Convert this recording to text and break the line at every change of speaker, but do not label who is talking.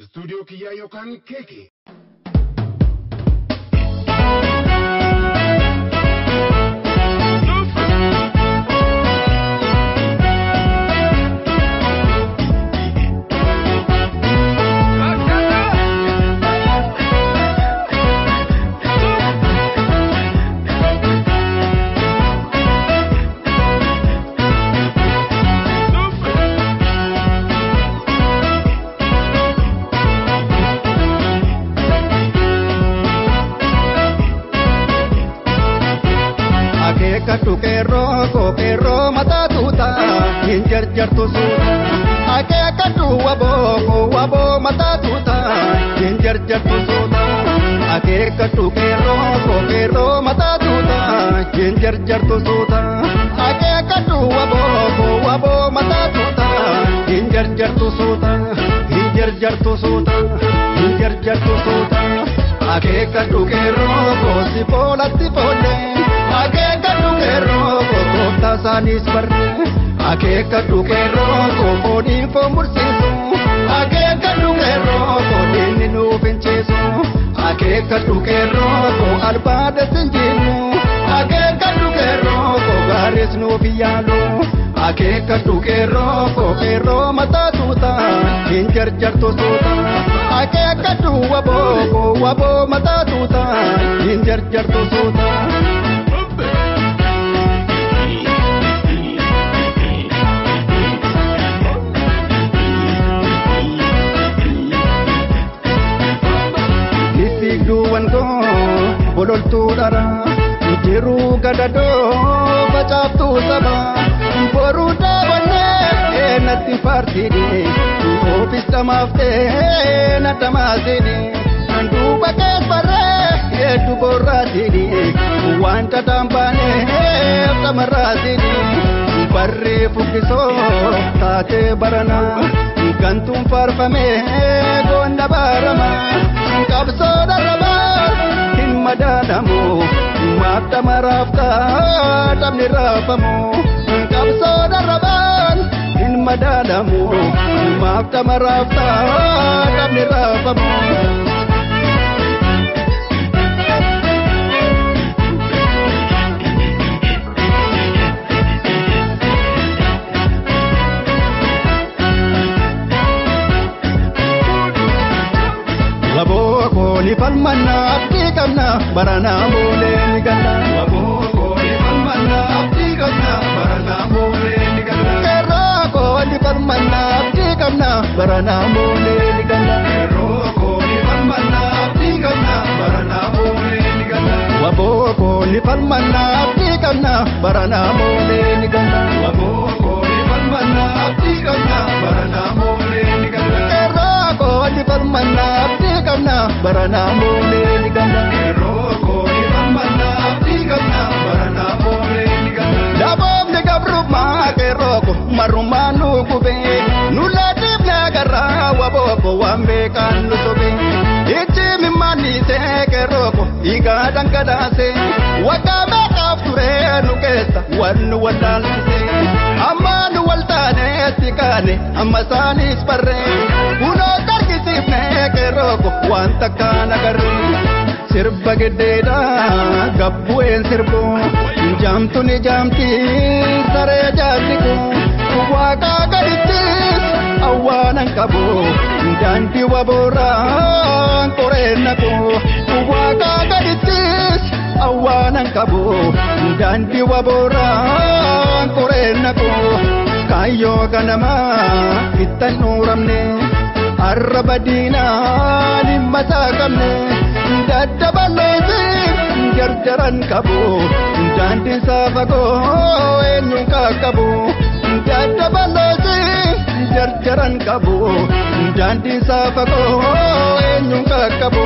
Istuudiyoo kiyyaa yookaan keeke.
Akeekkadhu qeerroo koo qeerroo mataa tuuta hin jarjartu suuta. Akeekkadhu waboo koo waboo mataa tuuta hin jarjartu suuta. Akeekkadhu qeerroo koo qeerroo mataa tuuta hin jarjartu suuta. Akeekkadhu waboo koo waboo mataa tuuta hin jarjartu suuta. Hin jarjartu suuta. Hin jarjartu suuta. Akeekkadhu qeerroo koo si foolatti foollee. Akeekkadhu qeerroo koo gooftaa isaaniis barree. Akeekkadhu qeerroo koo fooniin foon mursiisu. Akeekkadhu qeerroo koo diinni nuuf hin ciisu. Akeekkadhu qeerroo koo albaada sin jiinu. Akeekkadhu qeerroo koo gaaris nuuf hin yaalu. Akeekkadhu qeerroo koo qeerroo mataa tuuta hin jarjartu suuta. Akeekkadhu waboo koo waboo mataa tuuta hin jarjartu suuta. Fiigduuwwan koo bololtuu dhara jiruu gadadoo facaaftuu saba boruu daawwannee natti faarsiidhe oofis dhamaaftee na dhamaasiidhe duuba kees barree hedduu borraasiidhe waan dhadhaan baaneef dhamarraasiidhe barree fuggisoo taatee baranaa gantuun faarfamee goonna baaramaa. Qabsoo dharrabaa hin madaalamu maaf dhamaraaftaa dhabni raafamu. Qabsoo dharrabaan hin madaalamu maaf dhamaraaftaa dhabni raafamu. Waboo kooni falmanna abdii qabna baranaa boolee ni galla. Waboo kooni falmanna abdii qabna baranaa boolee ni galla. Qeerroo kooni falmanna abdii qabna baranaa boolee ni galla. Qeerroo kooni falmanna abdii qabna baranaa boolee ni galla. Waboo kooni falmanna abdii qabna baranaa boolee ni galla. Waboo kooni falmanna abdii qabna baranaa boolee ni galla. Qeerroo kooni falmanna abdii qabna baranaa boolee ni galla. Qeerroo kooni falmanna abdii qabna baranaa boolee ni galla. Daboomni gabrummaa qeerroo ko marrummaa nu gubee nu laatiif agarraa waboo ko waan beekaan nu sobee. Ijji mimmaannisee qeerroo ko dhiigaa dhangalaasee waggaa meeqaaf turee nu keessa waan nu wallaalchisee. Amma nu wal taaneetti kaane amma isaanis barree kunoo dargisiifnee qeerroo ko waan takkaan agarree. Sirba giddeedhaa gabbu'een sirbu jaamtu ni jaamti saree jaartiku waaqaa gadittis awwaanan qabu daandii wabooraan qoreen naqu waaqaa gadittis awwaanan qabu daandii wabooraan qoreen naqu kaayyoo ganamaa ittan nuuramne arraba diinaan hin masaaqamne daddabalootiin jarjaran qabu daandiin saafagoo eenyuun qaqqabu daddabalootiin jarjaran qabu daandiin saafagoo eenyuun qaqqabu.